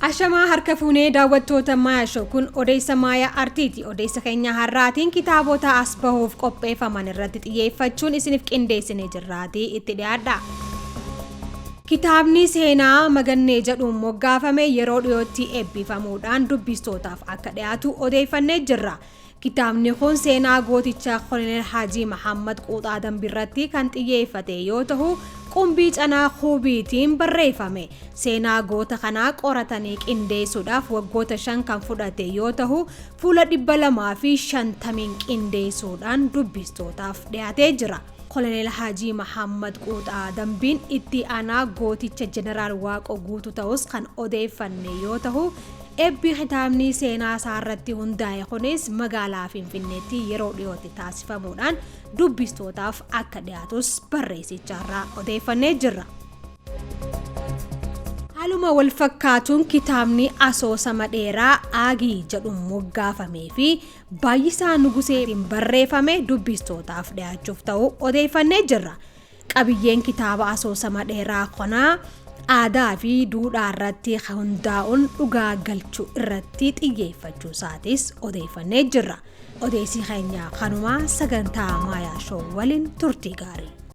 Ashamaa harka fuunee daawwattoota Maayaa Show kun odeessa Maayaa Artiiti. Odeessa keenya har'aatiin kitaabota as bahuuf qopheeffaman irratti xiyyeeffachuun isiniif qindeessinee jirraatii itti dhiyaadha. Kitaabni seenaa Magannee jedhuun moggaafame yeroo dhiyootti eebbifamuudhaan dubbistootaaf akka dhiyaatu odeeffannee jirra. Kitaabni kun seenaa gooticha Koloneel Haajii Mahammad Quuxaa Dambiirratti kan xiyyeeffate yoo ta'u, qumbii canaa kuubiitiin barreeffame. Seenaa goota kanaa qoratanii qindeessuudhaaf waggoota 5 kan fudhate yoo ta'u, fuula 250 qindeessuudhaan dubbistootaaf dhiyaatee jira. Koloneel Haajii Mahammad Quuxaa Dambiin itti aanaa gooticha Jeneraal Waaqoo Guutuu ta'us kan odeeffanne yoo ta'u, eebbi kitaabni seenaa isaa irratti hundaa'e kunis magaalaa Finfinneetti yeroo dhiyootti taasifamuudhaan dubbistootaaf akka dhiyaatus barreessicharraa odeeffannee jirra. Haaluma wal fakkaatuun kitaabni asoosama dheeraa Aagii jedhuun moggaafamee fi Baay'isaa Nuguseetiin barreeffame dubbistootaaf dhiyaachuuf ta'uu odeeffannee jirra. Qabiyyeen kitaaba asoosama dheeraa kanaa aadaa fi duudhaa irratti hundaa'uun dhugaa galchuu irratti xiyyeeffachuu isaatis odeeffannee jirra. Odeessi keenya kanumaa sagantaa Maayaa Show waliin turtii gaarii.